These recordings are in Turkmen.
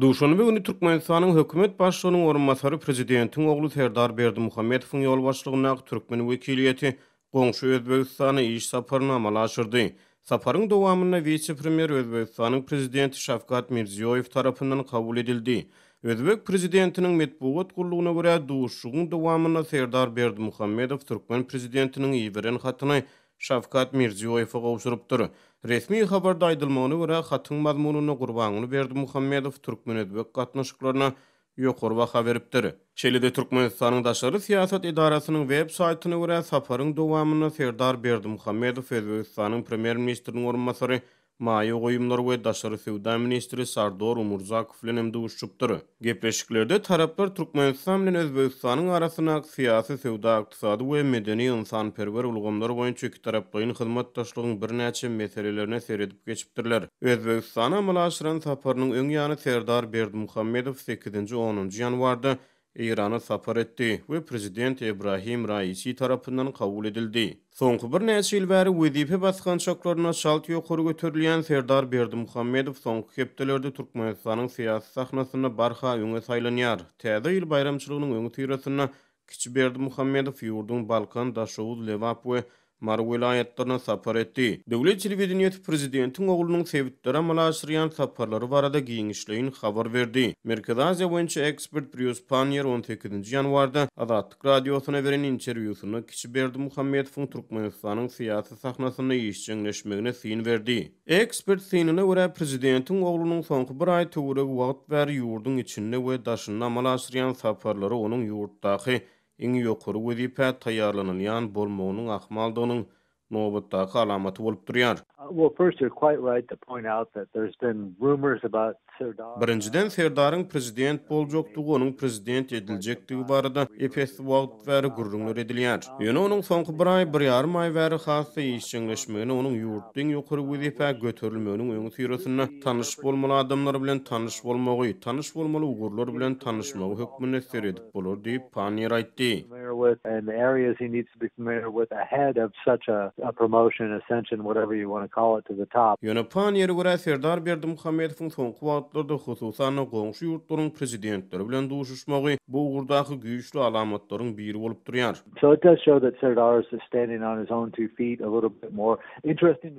Duşenbe güni Türkmenistanyň hökümet başlygynyň orunbasary prezidentiň ogly Serdar Berdimuhamedowyň ýolbaşçylygyndaky türkmen wekiliýeti goňşy Özbegistana iş saparyny amala aşyrdy. Saparyň dowamynda wise-premýer Özbegistanyň Prezidenti Şawkat Mirziýoýew tarapyndan kabul edildi. Özbek prezidentiniň metbugat gullugyna görä, duşuşygyň dowamynda Serdar Berdimuhamedow türkmen prezidentiniň iberen hatyny Şawkat Mirziýoýewe gowşurypdyr. Resmi habarda aýdylmagyna görä, hatyň mazmunynda Gurbanguly Berdimuhamedow türkmen-özbek gatnaşyklaryna ýokary baha beripdir. Şeýle-de Türkmenistanyň daşary syýasat edarasynyň web saýtyna görä, saparyň dowamynda Serdar Berdimuhamedow Özbegistanyň Premýer-ministriniň orunbasary, maýa goýumlar we daşary söwda ministri Sardor Umurzakow bilen hem duşuşypdyr. Gepleşiklerde taraplar Türkmenistan bilen Özbegistanyň arasyndaky syýasy, söwda-ykdysady we medeni-ynsanperwer ulgamlar boýunça ikitaraplaýyn hyzmatdaşlygyň birnäçe meselelerine seredip geçipdirler. Özbegistana amala aşyran saparynyň öň ýany Serdar Berdimuhamedow sekizinji, onunjy ýanwarda Eýrana sapar etdi we prezident Ebrahim Raisi tarapyndan kabul edildi. Soňky birnäçe ýyl bäri wezipe basgançaklarynda çalt ýokary göterilýän Serdar Berdimuhamedow soňky hepdelerde Türkmenistanyň syýasy sahnasynda barha öňe saýlanýar. Täze ýyl baýramçylygynyň öňüsyrasynda Kiçi Berdimuhamedow ýurduň Balkan, Daşoguz, Lebap we Mary welaýatlaryna sapar etdi. Döwlet telewideniýesi prezidentiň oglunyň sebitlere amala aşyrýan saparlary barada giňişleýin habar berdi. Merkezi Aziýa boýunça ekspert Brýus Panniýer on sekizinji ýanwarda Azatlyk Radiosyna beren interwýusynda kiçi Berdimuhamedowyň Türkmenistanyň syýasy sahnasynda işjeňleşmegine syn berdi. Ekspert synyna görä, prezidentiň oglunyň soňky bir aý töweregi wagt bäri ýurduň içinde we daşynda amala aşyrýan saparlary onuň ýurtdaky iň ýokary wezipä taýýarlanylýan bolmagynyň ahmaldygynyň nobatdaky alamaty bolup durýar. Birinjiden, Serdaryň prezident boljakdygy, onuň prezident ediljekdigi barada ep-esli wagt bäri gürrüňler edilýär. Ýöne onuň soňky bir aý, bir ýarym aý bäri has-da işjeňleşmegine onuň ýurtda iň ýokary wezipä göterilmeginiň öňüsyrasynda tanyş bolmaly adamlar bilen tanyş bolmagy, tanyş bolmaly ugurlar bilen tanyşmagy hökmünde seredip bolar diýip, Panniýer aýtdy. Ýöne Panniýere görä, Serdar Berdimuhamedowyň soňky wagtlarda, hususan-da, goňşy ýurtlaryň prezidentleri bilen duşuşmagy bu ugurdaky güýçli alamatlaryň biri bolup durýar.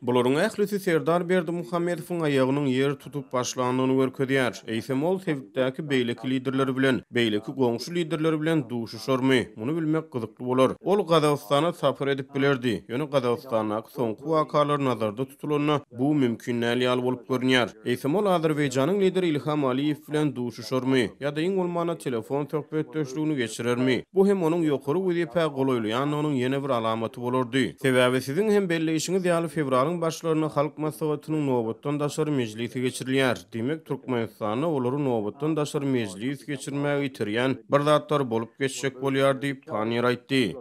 Bularyň ählisi Serdar Berdimuhamedowyň aýagynyň ýer tutup başlandygyny görkezýär. Eýsem, ol sebitdäki beýleki liderler bilen, beýleki goňşy liderler bilen duşuşarmy? Muny bilmek gyzykly bolar. Ol Gazagystana sapar edip bilerdi, ýöne Gazagystandaky soňky wakalar nazarda tutulanda, bu mümkin däl ýaly bolup görünýär. Eýsem, ol Azerbaýjanyň lideri Ilham Aliýew bilen duşuşarmy ýa-da iň bolmanda telefon söhbetdeşligini geçirermi? Bu hem onuň ýokary wezipä golaýlaýandygynyň ýene bir alamaty bolardy. Sebäbi siziň hem belleýşiňiz ýaly fewralyň başlarynda Halk Maslahatynyň nobatdan daşary mejlisi geçirilýär. Diýmek, Türkmenistanda olary nobatdan daşary mejlis geçirmäge iterýän bir zatlar bolup geçjek bolýar diýip, Panniýer aýtdy.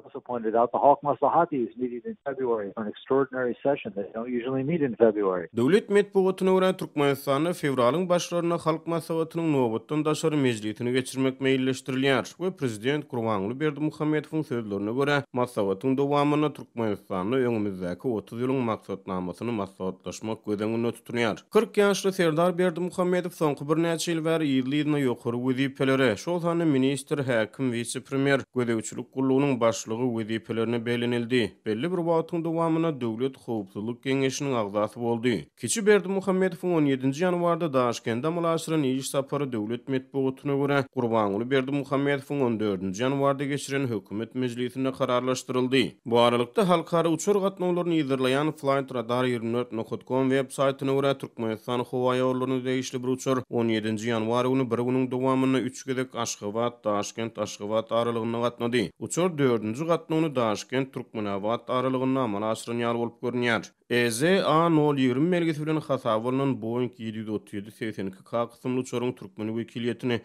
extraordinary session. They don't usually meet in February. Döwlet metbugatyna görä, Türkmenistanda fewralyň başlarynda Halk Maslahatynyň nobatdan daşary mejlisini geçirmek meýilleşdirilýär we prezident Gurbanguly Berdimuhamedowyň sözlerine görä, maslahatyň dowamynda Türkmenistanda öňümizdäki 30 ýylyň maksatnamasyny maslahatlaşmak göz öňünde tutulýar. 40 ýaşly Serdar Berdimuhamedow soňky birnäçe ýyl bäri yzly-yzyna ýokary wezipelere, şol sanda ministr, häkim, wise-premýer, gözegçilik gullugynyň başlygy wezipelerine bellenildi. Belli bir wagtyň dowamynda Döwlet howpsuzlyk geňeşiniň agzasy boldy. Kiçi Berdimuhamedowyň on ýedinji ýanwarda Daşkende amala aşyran iş sapary döwlet metbugatyna görä, Gurbanguly Berdimuhamedowyň on dördünji ýanwarda geçiren hökümet mejlisinde kararlaşdyryldy. Bu aralykda, halkara uçar gatnawlaryny yzarlaýan Flightradar 24 nokat com web saýtyna görä, Türkmenistan howaýollaryna degişli bir uçar on ýedinji ýanwar güni bir günüň dowamynda üç gezek Aşgabat, Daşkent, Aşgabat aralygynda gatnady. Uçar dördünji gatnawyny Daşkent, Türkmenabat aralygynda amala aşyran ýaly bolup görünýär. EZA nol 20 belgisi bilen hasaba alnan Boeing 737 82 K kysymly uçaryň türkmen wekiliýetini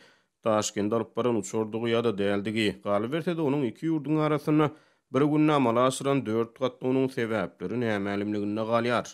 Daşkende alyp baran uçardygy ýa-da däldigi, galyberse-de onuň iki ýurduň arasynda bir günde amala aşyran dört gatnawynyň sebäpleri nämälimliginde galýar.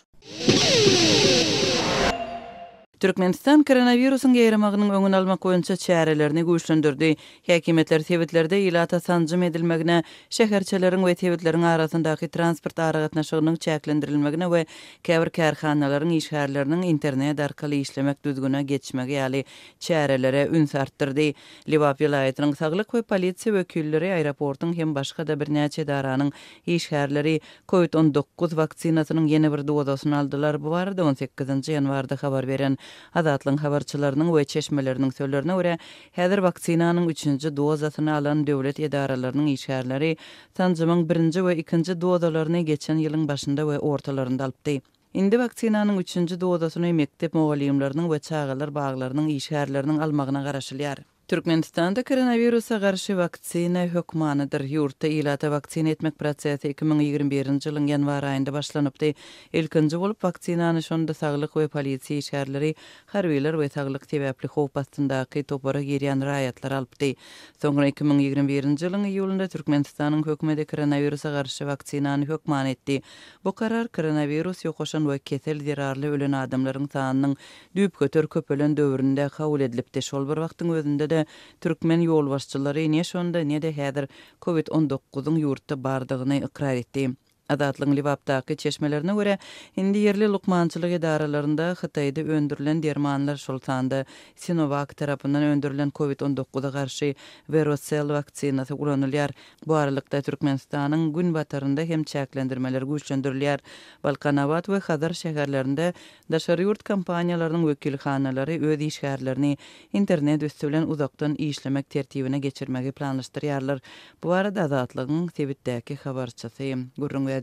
Türkmenistan koronawirusyň ýaýramagynyň öňüni almak boýunça çärelerini güýçlendirdi. Häkimiýetler sebitlerde ilata sanjym edilmegine, şäherçeleriň we sebitleriň arasyndaky transport aragatnaşygynyň çäklendirilmegine we käbir kärhanalaryň işgärleriniň internet arkaly işlemek düzgüne geçmegi ýaly çärelere üns artdyrdy. Lebap welaýatynyň saglyk we polisiýa wekilleri, aeroportuň hem başga-da birnäçe edaranyň işgärleri Covid 19 waksinasynyň ýene bir dozasyny aldylar. Bu barada on sekizinji ýanwarda habar beren Azatlygyň habarçylarynyň we çeşmeleriniň sözlerine görä, häzir waksinanyň üçünji dozasyny alan döwlet edaralarynyň işgärleri sanjymyň birinji we ikinji dozalaryny geçen ýylyň başynda we ortalarynda alypdy. Indi waksinanyň üçünji dozasyny mekdep mugallymlarynyň we çagalar baglarynyň işgärleriniň almagyna garaşylýar. Türkmenistanda koronawirusa garşy waksina hökmanydyr. Ýurtda ilata waksina etmek prosesi 2021-nji ýylyň ýanwar aýynda başlanypdy. Ilkinji bolup waksinany şonda saglyk we polisiýa işgärleri, harbylar we saglyk sebäpli howp astyndaky topara girýän raýatlar alypdy. Soňra 2021-nji ýylyň iýulynda Türkmenistanyň hökümeti koronawirusa garşy waksinany hökmany etdi. Bu karar koronawirus ýokaşan we kesel zerarly ölen adamlaryň sanynyň düýpgöter köpelen döwründe kabul edilipdi. Şol bir wagtyň özünde-de türkmen ýolbaşçylary ne şonda, ne-de häzir Covid on dokuzyň ýurtda bardygyny ykrar etdi. Azatlygyň Lebapdaky çeşmelerine görä, indi ýerli lukmançylyk edaralarynda Hytaýda öndürilen dermanlar, şol sanda Sinovac tarapyndan öndürilen Covid on dokuza garşy Verocell waksinasy ulanylýar. Bu aralykda, Türkmenistanyň günbatarynda hem çäklendirmeler güýçlendirilýär. Balkanabat we Hazar şäherlerinde daşary ýurt kompaniýalarynyň wekilhanalary öz işgärlerini internet üsti bilen uzakdan işlemek tertibine geçirmegi planlaşdyrýarlar. Bu barada Azatlygyň sebitdäki habarçysy gürrüň berdi.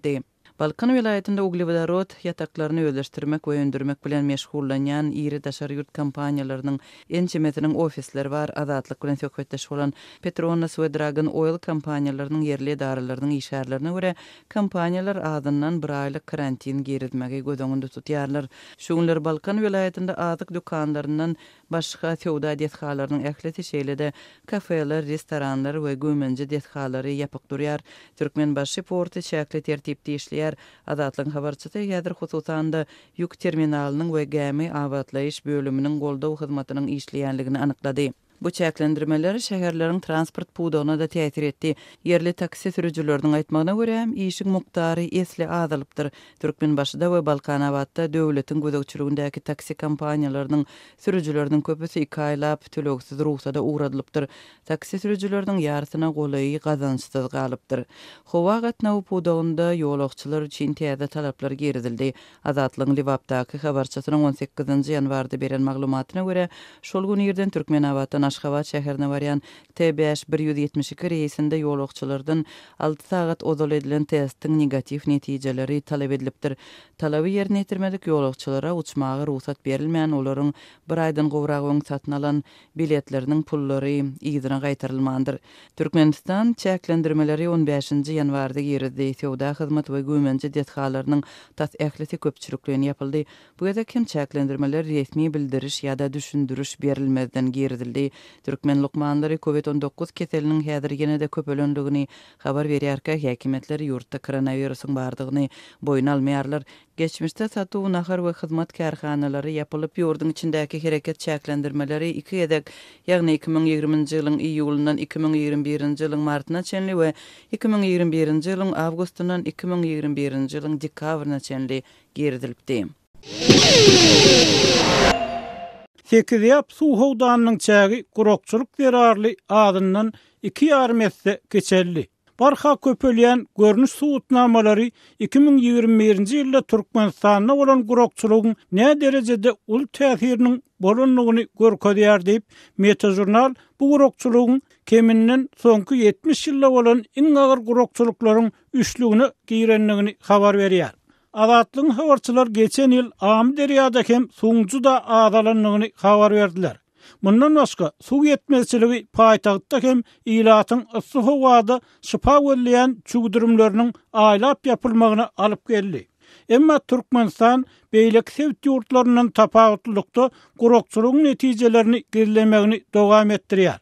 Balkan welaýatynda uglewodorod ýataklaryny özleşdirmek we öndürmek bilen meşgullanýan iri daşary ýurt kompaniýalarynyň ençemesiniň ofisleri bar. Azatlyk bilen söhbetdeş bolan Petronas we Dragon Oil kompaniýalarynyň ýerli edaralarynyň işgärlerine görä, kompaniýalar azyndan bir aýlyk karantin girizmegi göz öňünde tutýarlar. Şu günler Balkan welaýatynda azyk dükanlaryndan Başga söwda desgalarynyň ählisi, şeýle-de kafeler, restoranlar we güýmenje desgalary ýapyk durýar. Türkmenbaşy porty çäkli tertipde işleýär. Azatlygyň habarçysy häzir hususan-da ýük terminalynyň we gämi abatlaýyş bölüminiň goldaw hyzmatynyň işleýänligini anyklady. Bu çäklendirmeler şäherleriň transport pudagyna-da täsir etdi. Ýerli taksi sürüjileriniň aýtmagyna görä, işiň mukdary esli azalypdyr. Türkmenbaşyda we Balkanabatda döwletiň gözegçiligindäki taksi kompaniýalarynyň sürüjileriniň köpüsi iki aýlap tölegsiz rugsada ugradylypdyr. Taksi sürüjileriniň ýarysyna golaýy gazançsyz galypdyr. Howa gatnawy pudagynda ýolagçylar üçin täze talaplar girizildi. Azatlygyň Lebapdaky habarçysynyň on sekizinji ýanwarda beren maglumatyna görä, şol gün irden Türkmenabatdan Aşgabat şäherine barýan T bäş 172 reýsinde ýolagçylardan alty sagat ozal edilen testiň negatiw netijeleri talap edilipdir. Talaby ýerine ýetirmedik ýolagçylara uçmaga rugsat berilmän, olaryň bir aýdan gowrak öň satyn alan biletleriniň pullary yzyna gaýtarylmandyr. Türkmenistan çäklendirmeleri on bäşinji ýanwarda girizdi. Söwda, hyzmat we güýmenje desgalarynyň tas ählisi köpçülikleýin ýapyldy. Bu gezek hem çäklendirmeler resmi bildiriş ýa-da düşündiriş berilmezden girizildi. Türkmen lukmanlary Covid 19 keseliniň häzir ýene-de köpelendigini habar berýärkä, häkimiýetler ýurtda koronawirusyň bardygyny boýun almaýarlar. Geçmişde satuw, nahar we hyzmat kärhanalary ýapylyp, ýurduň içindäki hereket çäklendirmeleri iki gezek, ýagny 2020-nji ýylyň iýulyndan 2021-nji ýylyň martyna çenli we 2021-nji ýylyň awgustyndan 2021-nji ýylyň dekabryna çenli girizilipdi. Sekizýap suw howdanynyň çägi gurakçylyk zerarly azyndan iki ýarym esse kiçeldi. Barha köpelýän görnüş subutnamalary 2021-nji ýylda Türkmenistanda bolan gurakçylygyň näderejede uly täsiriniň bolandygyny görkezýär diýip, Metažurnal bu gurakçylygyň keminden soňky 70 ýylda bolan iň agyr gurakçylyklaryň üçlügine girendigini habar berýär. Azatlygyň habarçylary geçen ýyl Amyderýada hem suwuň juda azalandygyny habar berdiler. Mundan başga, suw ýetmezçiligi paýtagtda hem ilatyň yssy howada şypa gözleýän çüwdürimleriniň aýlap ýapylmagyna alyp geldi. Emma Türkmenistan beýleki sebit ýurtlaryndan tapawutlylykda gurakçylygyň netijelerini gizlemegini dowam etdirýär.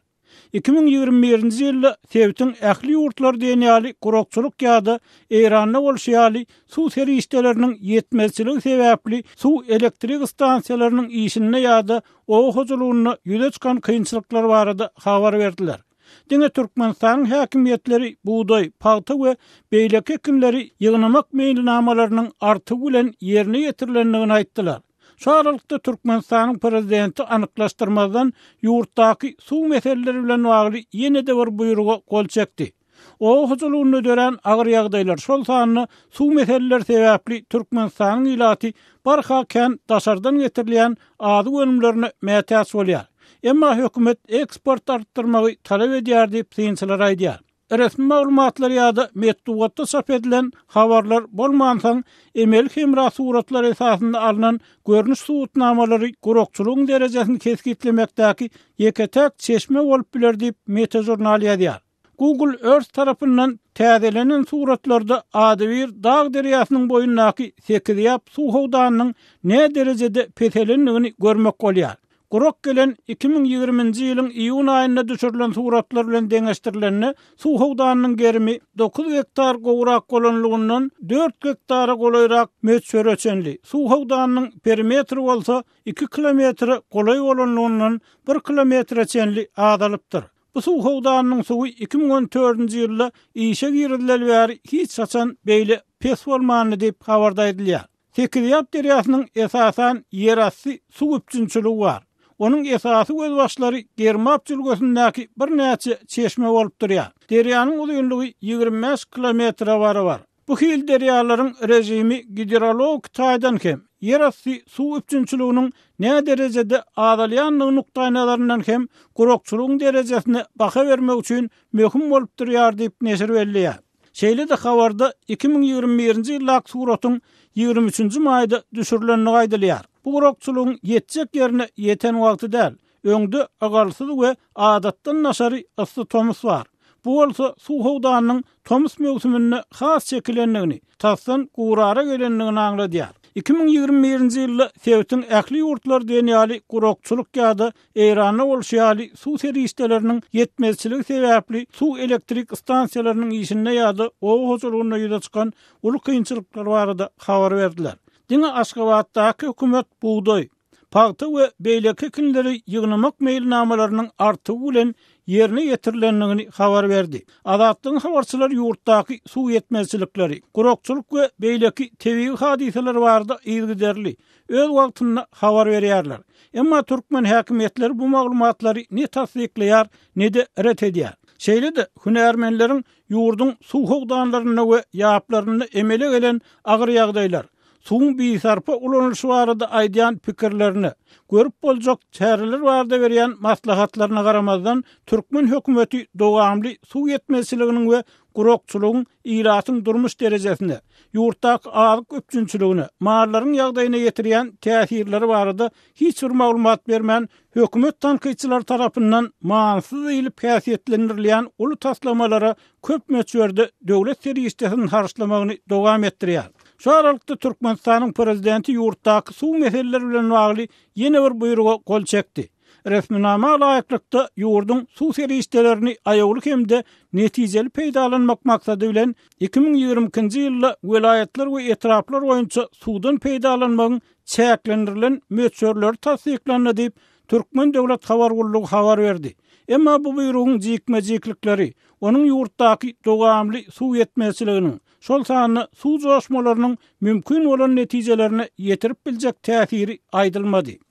2021-nji ýylda sebitiň ähli ýurtlary diýen ýaly gurakçylyk ýa-da Eýranda bolşy ýaly suw serişdeleriniň ýetmezçiligi sebäpli suw elektrik stansiýalarynyň işinde ýa-da oba hojalygynda ýüze çykan kynçylyklar barada habar berdiler. Diňe Türkmenistanyň häkimiýetleri bugdaý, pagta we beýleki ekinleri ýygnamak meýilnamalarynyň artygy bilen ýerine ýetirilendigini aýtdylar. Şu aralykda Türkmenistanyň prezidenti anyklaşdyrmazdan ýurtdaky suw meseleleri bilen bagly ýene-de bir buýruga gol çekdi. Oba hojalygynda dörän agyr ýagdaýlar, şol sanda suw meseleleri sebäpli Türkmenistanyň ilaty barha kän daşardan getirilýän azyk önümlerine mätäç bolýar. Emma hökümet eksporty artdyrmagy talap edýär diýip, synçylar aýdýar. Resmi maglumatlar ýa-da metbugatda çap edilen habarlar bolmansoň, emeli hemra suratlary esasynda alnan görnüş subutnamalary gurakçylygyň derejesini kesgitlemekdäki ýeke-täk çeşme bolup biler diýip, Metažurnal ýazýar. Google Earth tarapyndan täzelenen suratlarda adybir dag derýasynyň boýundaky Sekizýap suw howdanynyň näderejede peselendigini görmek bolýar. Gurak gelen 2020-nji ýylyň iýun aýynda düşürilen suratlar bilen deňeşdirilende, suw howdanynyň gerimi dokuz gektar gowrak bolanlygyndan dört gektara golaýrak möçbere çenli, suw howdanynyň perimetri bolsa iki kilometre golaý bolanlygyndan bir kilometre çenli azalypdyr. Bu suw howdanynyň suwy 2014-nji ýylda işe girizileli bäri hiç haçan beýle pes bolmandy diýip, habarda aýdylýar. Sekizýap derýasynyň esasan ýerasty suw üpjünçiligi bar. Onuň esasy gözbaşlary Germap jülgesindäki birnäçe çeşme bolup durýar. Derýanyň uzynlygy 25 kilometre barabar. Bu hili derýalaryň režimi gidrologik taýdan hem, ýerasty suw üpjünçiliginiň näderejede azalýandygy nukdaýnazaryndan hem gurakçylygyň derejesine baha bermek üçin möhüm bolup durýar diýip, neşir belleýär. Şeýle-de habarda 2021-nji ýyldaky suratyň 23-nji maýda düşürilendigi aýdylýar. Bu gurakçylygyň ýetjek ýerine ýeten wagty däl. Öňde ygalsyz we adatdan daşary yssy tomus bar. Bu bolsa suw howdanynyň tomus möwsüminde has çekilendigini, tasdan gurara gelendigini aňladýar. 2021-nji ýylda sebitiň ähli ýurtlary diýen ýaly gurakçylyk ýa-da Eýranda bolşy ýaly suw serişdeleriniň ýetmezçiligi sebäpli suw elektrik stansiýalarynyň işinde ýa-da oba hojalygynda ýüze çykan uly kynçylyklar barada habar berdiler. Diňe Aşgabatdaky hökümet bugdaý, pagta we beýleki ekinleri ýygnamak meýilnamalarynyň artygy bilen ýerine ýetirilendigini habar berdi. Azatlygyň habarçylary ýurtdaky suw ýetmezçilikleri, gurakçylyk we beýleki tebigy hadysalar barada yzygiderli, öz wagtynda habar berýärler. Emma türkmen häkimiýetleri bu maglumatlary ne tassyklaýar, ne-de ret edýär. Şeýle-de, hünärmenleriň ýurduň suw howdanlarynda we ýaplarynda emele gelen agyr ýagdaýlar, suwuň bisarpa ulanylyşy barada aýdýan pikirlerine, görüp boljak çäreler barada berýän maslahatlaryna garamazdan, türkmen hökümeti dowamly suw ýetmezçiliginiň we gurakçylygyň ilatyň durmuş derejesine, ýurtdaky azyk üpjünçiligine, mallaryň ýagdaýyna ýetirýän täsirleri barada hiç bir maglumat bermän, hökümet tankytçylary tarapyndan manysyz diýlip häsiýetlendirilýän uly taslamalara köp möçberde döwlet serişdesini harçlamagyny dowam etdirýär. Şu aralykda Türkmenistanyň prezidenti ýurtdaky suw meseleleri bilen bagly ýene bir buýruga gol çekdi. Resminama laýyklykda, ýurduň suw serişdelerini aýawly hem-de netijeli peýdalanmak maksady bilen, 2022-nji ýylda welaýatlar we etraplar boýunça suwdan peýdalanmagyň çäklendirilen möçberleri tassyklandy diýip, Türkmen döwlet habar gullugy habar berdi. Emma bu buýrugyň jikme-jiklikleri, onuň ýurtdaky dowamly suw ýetmezçiliginiň, şol sanda suw joşmalarynyň mümkin bolan netijelerine ýetirip biljek täsiri aýdylmady.